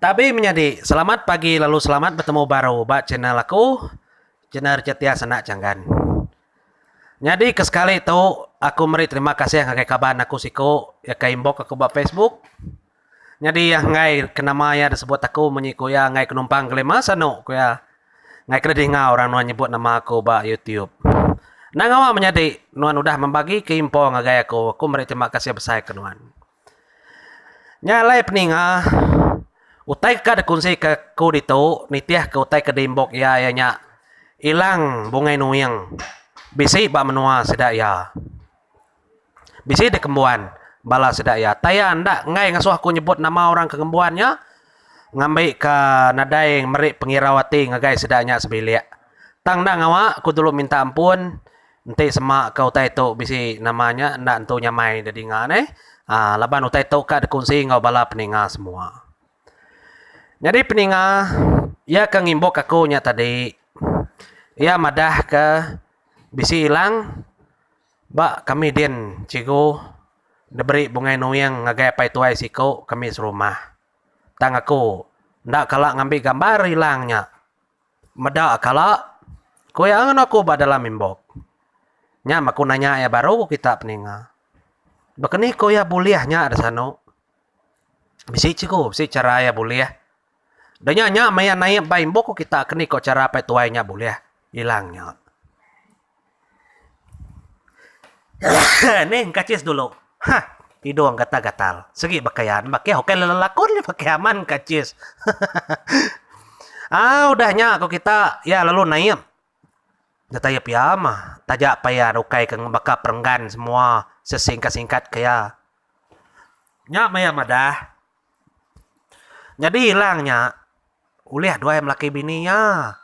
Tabi menyadi, selamat pagi lalu selamat betemu baru ba channel aku, channel Cetia Senak Changgan. Nyadi ke sekali tu aku meri terima kasih ngagai kaban aku siku iya ke inbox aku ba Facebook. Nyadi iya enggai ke nama iya disebut aku munyi ku iya enggai ke numpang kelima sanu ku iya. Enggai ke didinga orang nuan nyebut nama aku ba YouTube. Enda ngawa menyadi nuan udah membagi ke info ngagai aku, aku meri terima kasih besai ke nuan. Nya alai peninga, utai ke dikunsika aku ditu nitihka utai ke diimbok iya iya nya ilang Bungai Nuing bisi ba menua sida iya. Bisi dikembuan bala sida iya. Tai iya enda enggai ngasuh aku nyebut nama orang ke ngembuan nya ngambika nadai meri pengirau ati ngagai sida nya sebilik. Tang enda ngawa aku dulu minta ampun Enti sema ka utai tu bisi nama nya enda entu nyamai didinga neh aaa laban utai tu ka dikunsi enggau bala peninga semua. Nyadi peninga iya ke ngimbok aku nya tadi iya madah ke bisi ilang ba kami din cikgu diberi Bungai Nuing ngagai apai tuai siku kami serumah. Tang aku enda kala ngambi gambar ilang nya. Meda kala, ku iya nganu aku ba dalam inbox. Nya meh aku nanya iya baru ku kita peninga. Baka ni ku iya bulih nya da sanu. Bisi cikgu, bisi chara iya bulih. Da nya nya meh iya naip ba inbox ku kita ke ni ko chara apai tuai nya bulih ilang nya. Nih engkachis dulu. Hah. Idung gatal gatal. Segi baka iya bakih ukai lelakun nya bakih aman engkachis. Aaa udah nya ku kita iya lalu naip. Datai iya pia mah taja pa iya ukai ke baka perenggan semua sesingkat singkat ke iya. Nya meh iya madah. Nyadi ilang nya ulih duai melaki bini iya.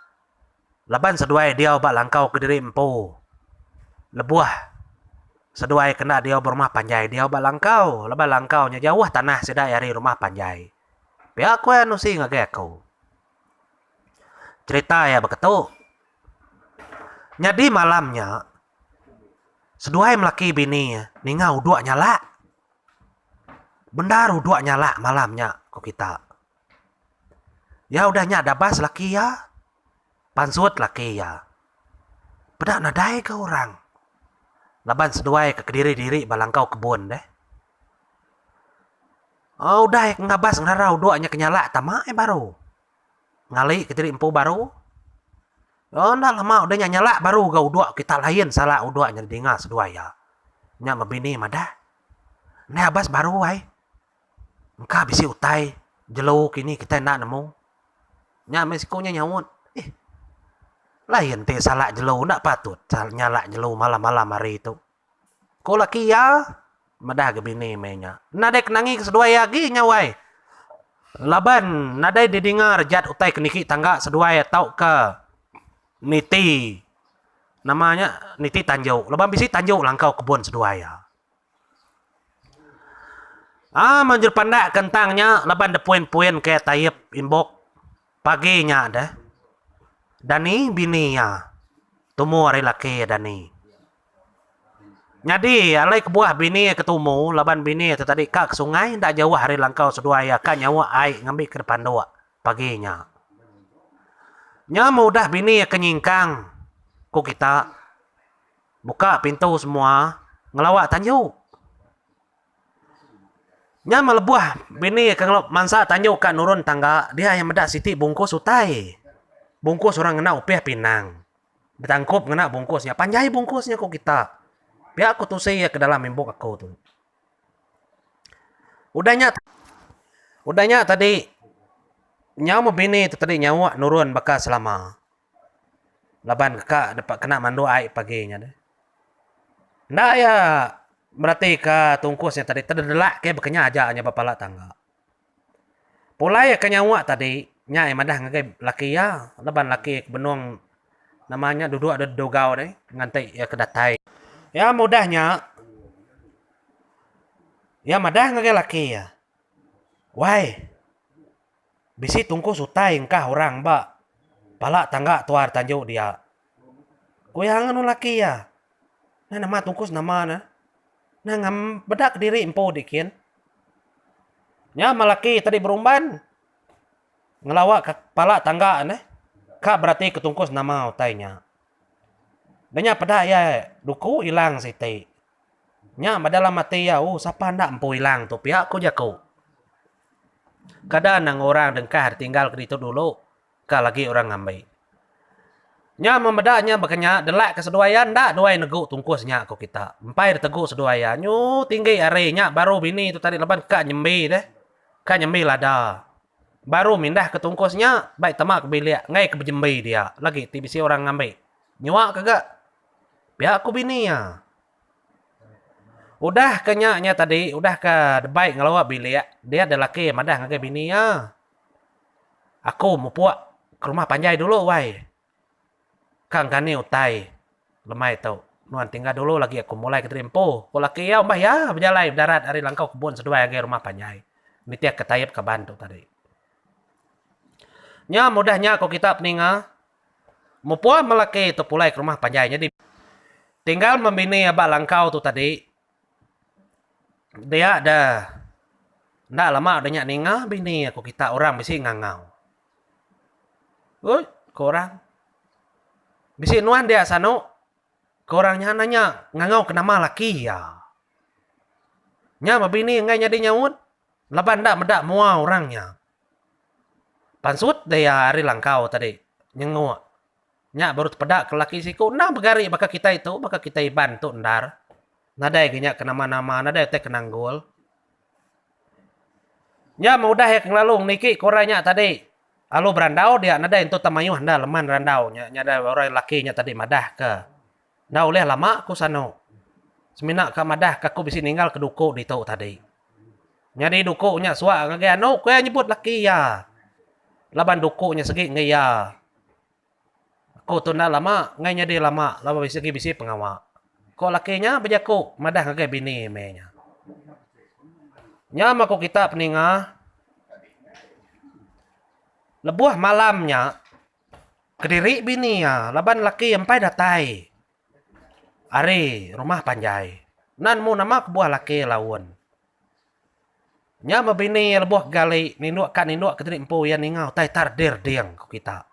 Laban seduai diau ba langkau kediri empu. Lebuh seduai kena diau ba rumah panjai diau ba langkau laban langkau nya jauh tanah sida ari rumah panjai. Pia ku iya nusi ngagai aku. Cherita iya beketu. Nyadi malam nya seduai melaki bini ninga udok nyalak. Bendar udok nyalak malam nya ku kita. Iya udah nya dabas laki iya, pansut laki iya. Peda nadai ga orang laban seduai ke kediri-diri ba langkau kebun deh. Au udah iya ke ngabas ngerara udok nya ke nyalak tama iya baru. Ngali kediri empu baru. Oh enda lama udah nya nyalak baru ga udok kita lain salak udok nya dinga seduai iya. Nya meh bini madah. Ndai abas baru ai. Engka bisi utai jelu kini kitai enda nemu. Nya meh siku nya nyaut. Eh. Lain ti salak jelu enda patut nyalak jelu malam-malam hari tu. Ku laki iya meda ga bini meh nya. Nadai ke nangi ke seduai iya agi nya wai. Laban nadai didinga rejat utai ke niki tangga seduai tauka niti nama nya niti tanju laban bisi tanju langkau kebun seduai iya. Aa manjur pandak kentang nya laban deh puin-puin ke taip inbox pagi nya deh. Dani bini iya tumu ari laki iya dani. Nyadi alai kebuah bini iya ke tumu laban bini iya tu tadi ka ke sungai enda jauh ari langkau seduai iya ka nyauk ai ngambi ke depanduk pagi nya. Nya meh udah bini iya ke nyingkang ku kita. Buka pintu semua ngelawa tanju. Nya meh lebuh bini ke ngelu mansa tanju ka nurun tangga dia iya meda siti bungkus utai. Bungkus orang ngena upih pinang. Betangkup ngena bungkus nya. Panjai bungkus nya ku kita. Pia ku tusi iya ke dalam imbuk aku tu. Udah nya udah nya tadi nyau meh bini tu tadi nyauk nurun baka selama. Laban ka depa kena mandu ai pagi nya deh. Enda iya meratika tungkus nya tadi tedelak ke baka nya aja nya ba pala tangga. Pulai iya ke nyawa tadi nya iya madah ngagai laki iya laban laki iya ke benung nama nya duduk dedugau deh nganti iya ke datai. Iya mudah nya iya madah ngagai laki iya wai. Bisi tungkus utai engkah orang ba pala tangga tuar tanju dia. Ku iya nganu laki iya. Nah nama tungkus nama ne. Nah ngam peda kediri empu dikin. Nya meh laki tadi berumban. Ngelawa ke pala tangga neh. Ka berati ke tungkus nama utai nya. Dah nya peda iya duku ilang siti. Nya ba dalam ati iya ooh sapa enda empu ilang tu pia ku jaku. Kada nang orang dengkah ditinggal ke ditu dulu ka lagi orang ngambi. Nya meh meda nya baka nya delak ke seduai iya enda duai negu tungkus nya ku kita. Empai ditegu seduai iya nyu tinggi ari nya baru bini tu tadi laban ka nyembi deh. Ka nyembi lada. Baru mindah ke tungkus nya bai tama ke bilik enggai ke bejembi dia lagi ti bisi orang ngambi. Nyua ke ga. Pia ku bini iya. Udah ke nya nya tadi udah ke debai ngelawa bilik dia da laki madah ngagai bini iya. Aku mupuk ke rumah panjai dulu wai. Ka engkani utai lemai tu. Nuan tinggal dulu lagi aku mulai kediri empu, ku laki iya umbah iya bejalai bedarat ari langkau kebun seduai ngagai rumah panjai nitihka taip kaban tu tadi. Nya mudah nya ku kita peninga. Mupuk melaki tu pulai ke rumah panjai nyadi tinggal membini aba langkau tu tadi dia da enda lama udah nya ninga bini aku kita orang bisi ngangau. Oi ko orang. Bisi nuan dia sanu ko orang nya nanya ngangau ke nama laki iya. Nya bebini enggai nyadi nyaut laban enda meda mua orang nya. Pansut deh iya ari langkau tadi nyenguk. Nya baru tepeda ke laki siku endang begari baka kitai tu baka kitai Iban tu endar. Nadai ga nya ke nama-nama nadai utai ke nanggul. Nya meh udah iya ke ngelalu niki ke orang nya tadi lalu berandau dia nadai entu tau mayuh enda leman randau nya nya orang laki nya tadi madah ke enda ulih lama ku sanu. Semina ka madah ke aku bisi ninggal ke duku ditu tadi. Nyadi duku nya suak ngagai anu ku iya nyebut laki iya. Laban duku nya segi enggai iya. Aku tu enda lama enggai nyadi lama laban bisi agi bisi pengawa. Ko laki nya bejaku madah ngagai bini meh nya. Nya meh ku kita peninga lebuh malam nya kediri bini iya laban laki empai datai. Ari rumah panjai. Enda nemu nama kebuah laki laun. Nya bebini lebuh gali ninduk ka ninduk kediri empu iya ninga utai tak reding reding ku kita.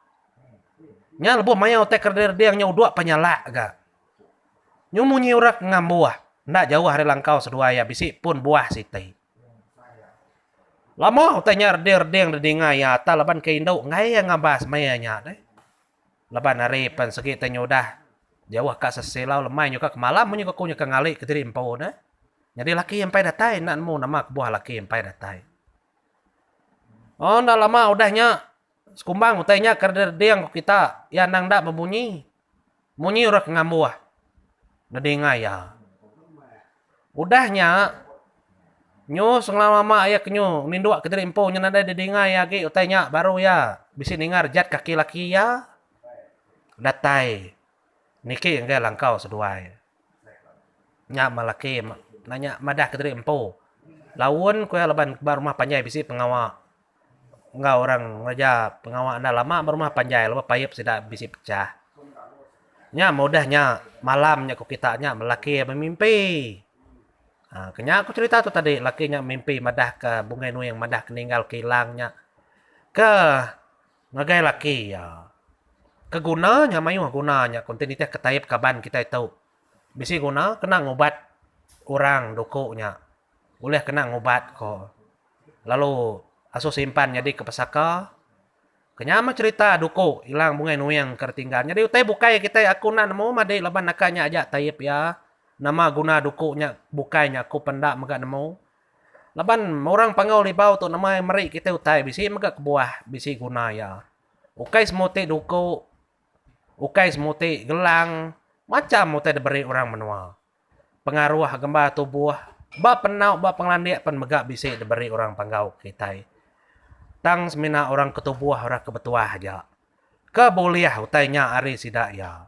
Nya lebuh maya utai ke reding reding nya udok penyalak ga. Nyu munyi orang ke ngambuh enda jauh ari langkau seduai iya bisi pun buah siti. Lama utai nya reding reding didinga iya ata laban ke indu enggai iya ngabas maya nya deh. Laban hari pen segi te nyudah jauh ka sesilau lemai nyuka ke malam munyi ku aku nyuka ngali kediri empu ne. Nyadi laki empai datai enda nemu nama kebuah laki empai datai. Oh enda lama udah nya sekumbang utai nya ke reding ku kita iya endang enda bebunyi. Munyi orang ke ngambuh nedinga iya. Udah nya, nyu sengelama iya ke nyu ninduk kediri empu nya nadai didinga iya agi utai nya baru iya bisi ninga rejat kaki laki iya datai niki ngagai langkau seduai. Nya meh laki nanya madah kediri empu laun ku iya laban ba rumah panjai bisi pengawa. Enggau orang ngereja pengawa enda lama ba rumah panjai lebuh paip sida bisi pecah. Nya meh udah nya malam nya ku kita nya laki iya bemimpi. Aaa ke nya ku cherita tu tadi laki nya mimpi madah ka Bungai Nuing madah ke ninggal ke ilang nya ke ngagai laki iya. Ke guna nya mayuh guna nya ku enti nitih ke taip kaban kitai tu bisi guna kena ngubat orang duku nya ulih kena ngubat ko. Lalu asuh simpan nyadi ke pesaka. Ke nya meh cherita duku ilang Bungai Nuing ke retinggal. Nyadi utai bukai kitai aku enda nemu madi laban naka nya aja taip iya. Nama guna duku nya bukai nya aku pen enda mega nemu. Laban orang Panggau Libau tu nama iya meri kitai utai bisi mega kebuah bisi guna iya. Ukai semuti duku, ukai semuti gelang macham utai diberi orang menua. Pengaruh gembar tubuh ba penau ba pengelandik pen mega bisi diberi orang panggau kitai. Tang semina orang ke tubuh orang ke betuah aja ke bulih utai nya ari sida iya.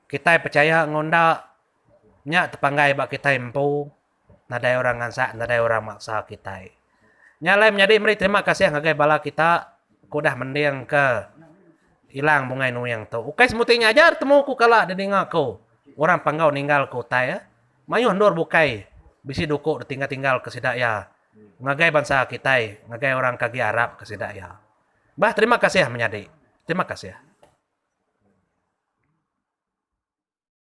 Kitai pechaya enggau enda nya tepanggai ba kitai empu. Nadai orang ngansak, nadai orang maksa kitai. Nya alai menyadi meri terima kasih ngagai bala kita ke udah mendingka ilang Bungai Nuing tu. Ukai semuti nya aja ditemu ku kala didinga ku orang Panggau ninggalka utai. Mayuh endur bukai bisi duku ditinggal-tinggalka sida iya ngagai bansa kitai, ngagai orang ke agi arapka sida iya. Bah terima kasih menyadi. Terima kasih.